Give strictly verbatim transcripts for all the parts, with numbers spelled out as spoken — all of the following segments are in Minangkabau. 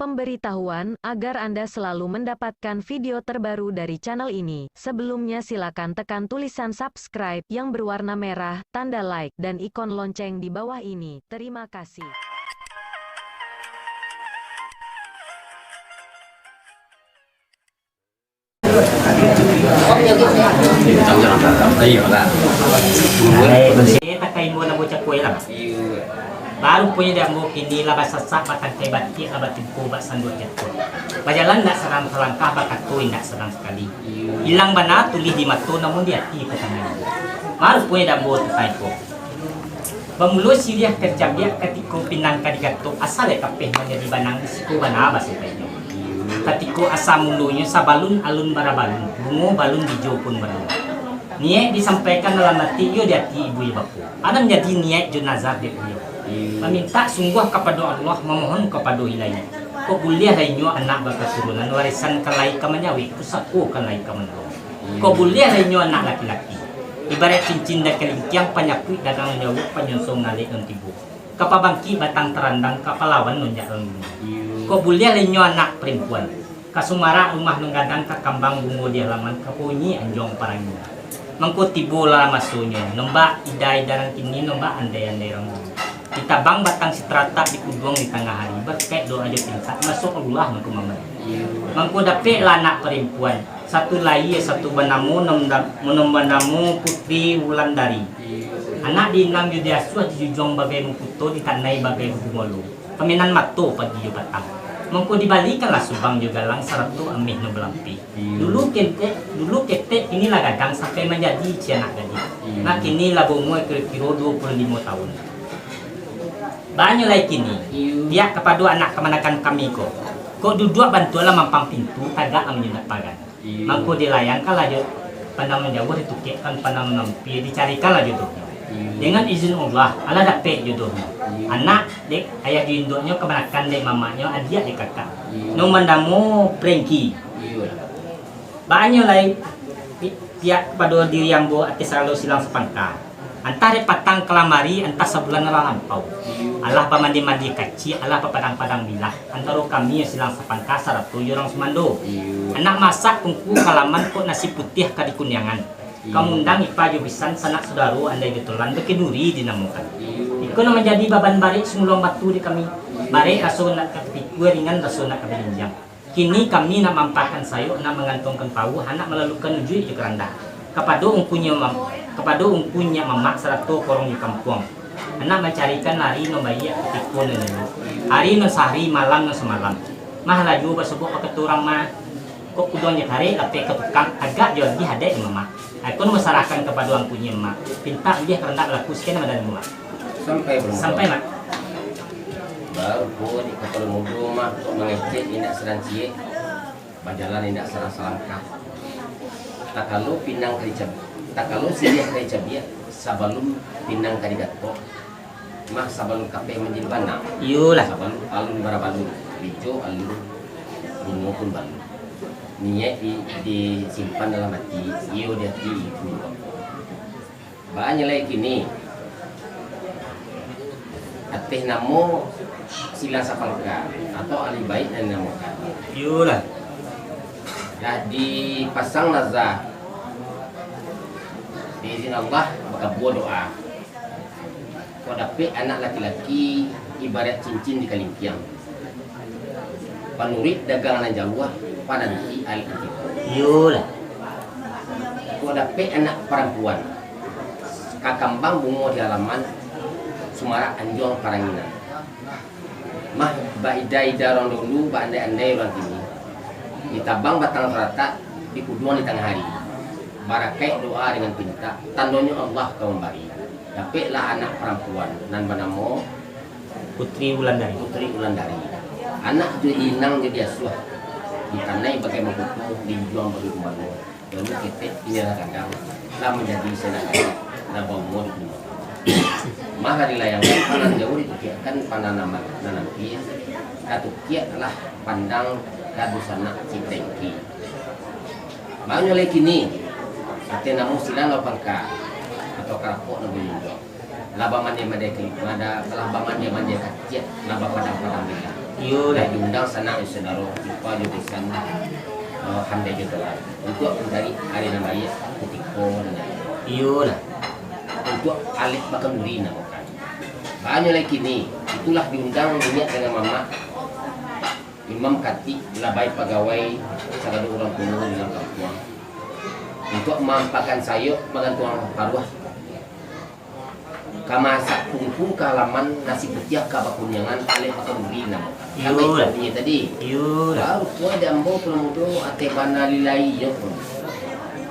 pemberitahuan agar Anda selalu mendapatkan video terbaru dari channel ini. Sebelumnya silakan tekan tulisan subscribe yang berwarna merah, tanda like, dan ikon lonceng di bawah ini. Terima kasih. Eh, takai ambo nan bocah kuai lah. Baru punyo di ambo kini lah basasak, batangkai batiak, lah batimpo bak sanduak jatuah. Bajalan indak sadang salangkah, bakato indak sadang sakali. Ilang bana tulih di mato, namun di ati ka tangan. Baru punyo di ambo takai ko. Bamulo siriah ka dicabiak, katiko pinang ka digatok, asa lai kapeh manjadi banang, di siko bana basampainyo. Katiko asa mulonyo sabalun alun barabalun, bungo balun bijo pun balun. Niaik disampaikan dalam ati, iyo di ati ibu jo bapo. Alah manjadi niaik jo nazar dek baliau. Mamintak sungguah kapado Allah, mamohon kapado Ilahi. Kok buliah lai inyo anak bakaturunan, warisan kan lai ka manyawik, pusako kan lai ka manolong. Kok buliah lai inyo anak laki-laki. Ibarat cincin di kalingkiang, panyapuik dagang jauah, panyonsong ngalek nan tibo. Ka pabangkik batang tarandam, ka palawan nonjak nan bunyi. Kok buliah lai inyo anak parimpuan. Ka sumarak rumah nan gadang, ka kambang bungo di halaman, ka punyi anjuang paranginan. Mangko tibolah masonyo, nombak ida-ida rang kini, nombak andai-andai rang dulu. Ditabang batang sitaratak, dikuduang di tangah ari, barakaik doa jo pintak, masuak Allah mangko mambari. Mangko dapeklah anak parimpuan, satu lai, satu banamo, nan da-, nan banamo Putri Wulandari. Anak diinang jo diasuah, dijujuang bagai mukuto, ditanai bagai bubungolo. Paminan mato pagi jo patang. Mangko dibalikanlah subang jo galang, sarato ameh nan balampih. Dulu ketek, dulu ketek, kini lah gadang sampai manjadi cianak gadih. Nah, kini lah baumua kiro-kiro duo puluah limo tahun. Banyak lai kini, pihak kapado anak kamanakan kami ko. Kok duduak bantuaklah mampang pintu, tagak lah manyundak pagan. Mangko dilayangkanlah jo pandang nan jauah, ditukekkan pandang nan ampia, dicarikanlah jodohnyo. Dengan izin Allah, alah dapek jodohnyo. Anak dek ayah jo induaknyo, kamanakan dek mamaknyo, adiak dek kakak. Nan banamo Prengki. Banyak lai pi-, pihak kapado diri ambo ateh sagalo silang sapangka. Antah dek patang kalamari, antah sabulan lah lampau. Alah bamandi-mandi kaciak, alah bapadang-padang bilah. Antaro kami silang sapangka sarato jo urang sumando. Anak masak tungku kalaman, kok nasi putiah ka dikuniangan. Ka mangundang ipa jo bisan, sanak sudaro, andai jo tulan, bakinuri dinamokan. Iko nan manjadi baban barek sumuluang batu di kami. Barek raso nak ka tapikua, ringan raso nak ka balinjang. Kini kami nak maampakan sayok, nak mangantongkan pauah, nak malalukan ujuik jo karandak. Kapado ungkunyo mam-, kapado ungkunyo mamak sarato korong di kampuang. Anak mancarikan ari nan baiak katiko nan dulu. Ari nan sahari, malam nan samalam. Mah lah juo basobok bakato urang mah. Kok kuduang jo karek, lapeh ka tukang, agak jo agiah adaik di mamak. Aku nan basarahkan kapado angku nyo mamak. Pintak buliah karandak balaku, sakian nan dari mamak. Sampai belum? Sampai, Mak. Baru ko di kapalo mudo mah, kok mangecek indak sadang ciek, bajalan indak sadang salangkah. Takalo pinang ka dicab-, takalo siriah ka dicabiak, sabalun pinang ka digatok, mah sabalun kapeh manjadi banang. Iyolah. Sabalun alun barabalun, bijo alun, bungo pun balun. Niaik di, disimpan dalam ati, iyo di ati ibu. Banyak lai kini. Ateh namo silang sapangka atau ahli bait nan dinamokan. Iyolah. Lah dipasang nazar. Diizin Allah, bakabua doa. Kok dapek anak laki-laki, ibarat cincin di kalingkiang. Panuruik dagang nan jauah, pananti alek nan tibo. Iyolah. Kok dapek anak parampuan, ka kambang bungo di halaman, sumarak anjuang paranginan. Mah baida-ida urang dulu, baandai-andai urang kini. Ditabang batang taratak, dikuduang di tangah ari. Barakaik doa dengan pintak, tandonyo Allah ka mambari. Dapeklah anak parampuan nan banamo Putri Wulandari. Putri Wulandari. Anak jo diinang jo diasuah, ditanai bagai mangkuto, dijujuang bagai gumalo. Dahulu ketek, kini lah gadang, lah manjadi sianak gadih, lah baumua duo puluah limo tahun. Mah lah dilayangkan, pandang jauah ditukekkan pandang nan, nan ampia, katukiaklah pandang ka dunsanak si Prengki. Banyak lai kini, ateh namo silang sapangka, atau karapok nan bajunjuang. Lah bamandai-mandai ka-, lah bamandai-mandai kaciak, lah bapadang-padang bilah. Iyolah. Diundang sanak jo saudaro, ipa jo bisan, eh, handai jo tulan, untuak mancari ari nan baiak kutiko nan baiak. Iyolah. Untuak alek bakanduri namokan. Banyak lai kini, itulah diundang niniak dangan mamak, imam katik, labai pagawai, sagalo urang tuo di dalam kampuang, untuak maampakan sayok, magantuang paruah. Ka masak tungku ka halaman, nasi putiah ka bakuniangan, alek bakanduri namokan. Kan baitu bunyi tadi. Iyolah. Baru pulo di ambo Pulo Mudo, ateh bana lilai iyo pun.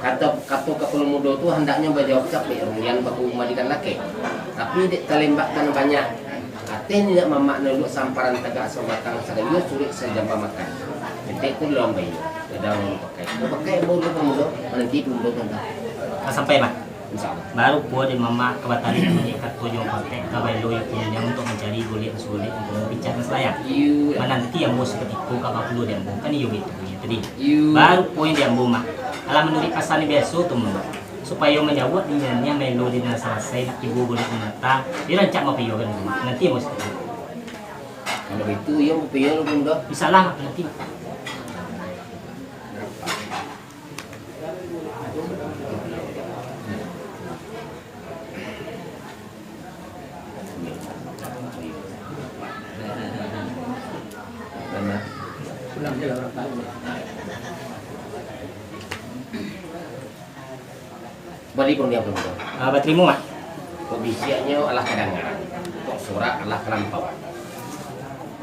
Kato, kato ka Pulo Mudo tu handaknyo bajawab capek, rundiang baku madikan lakek. Tapi dek talembak nan banyak, ateh niniak mamak nan duduk samparan tagak sabatang, sagayo suruik sajamba makan. Ketek tu lawan bayo, gadang lawan pakai. Pakai ambo dulu Pulo Mudo, mananti Pulo Mudo tantang. Lah sampai, Mak? Insya Allah. Baru pulo dek mamak ka batali bunyi kato jo mangkotek, ka baelo yo punyo untuak mancari golek basugolek, untuak mapincak nan salayang. Iyo. Mananti ambo sakutiko ka bapulo dek ambo, kan iyo baitu bunyi tadi. Iyo. Baru pulo dek ambo, Mak. Alah manuruik pasan biaso tu, Mak. Supayo manjawab di nan maelo di nan salasai, nak tibo golek di mata, di rancak mapiyo kan, Mak. Nanti ambo sakutiko. Kalau baitu, iyo, mapiyo dulu, Mak. Insyaallah, Mak, nanti. Bari pun dia pun. Ah, batarimo, Mak. Kok bisiaknyo alah kadangaran, kok sorak alah kalampauan.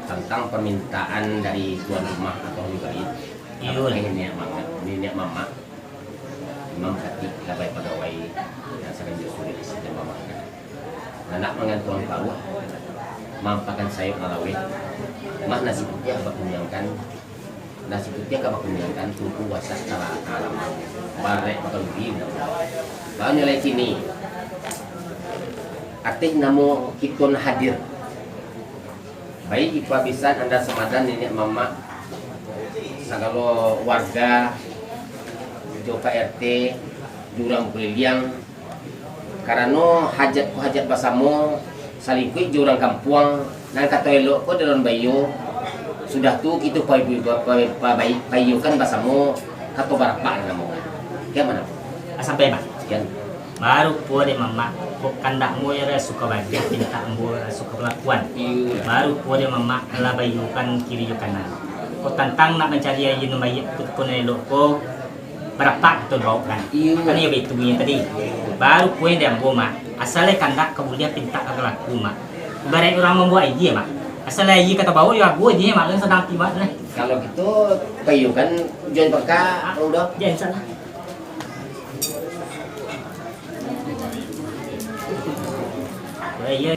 Tantang parmintaan dari tuan rumah atau ahli bait, iyo, apakah niniak mamak, niniak mamak, imam katik, labai pagawai, nan sarajo suruik isi jamba makan. Anak mangantuang paruah, maampakan sayok nan laweh, mah nasi putiah bakuniangkan, nasi putiah ka bakuniangkan, tungku wasak ka la-, ka halaman, barek bakanduri nan. Banyak lai kini, ateh namo kito nan hadir. Baik ipa bisan, anda samadan, niniak mamak, sagalo warga, jo Pak R T, jo urang kuliliang, karano hajat ko hajat basamo, salingkuik jo urang kampuang, nan kato elok ko di lawan baiyo, sudah tu kito pa-, pa-, pa-, pa-, bai-, baiyokan basamo, kato barapak namo. Kian mano? Ah, sampai, Mak. Kian. Baru pulo dek mamak, kok kandak ambo yo raso ka baiak, pintak ambo raso ka balakuan. Iyo. Baru pulo dek mamak, lah baiyokan kiri jo kanan. Kok tantang nak mancari aia nan baiak, kutiko nan elok ko, barapak kito baokan. Iyo. Kan iyo baitu bunyi tadi. Baru pulo dek ambo, Mak. Asa lai kandak ka buliah, pintak ka laku, Mak. Ibaraik urang mambuek aia, Mak. Asa lai aia ka tabaok, yo ago aia, Mak. Kan sanang tibo, nah. Kalau gitu, baiyokan, jan bangka, udah. Jan salah. Iyo.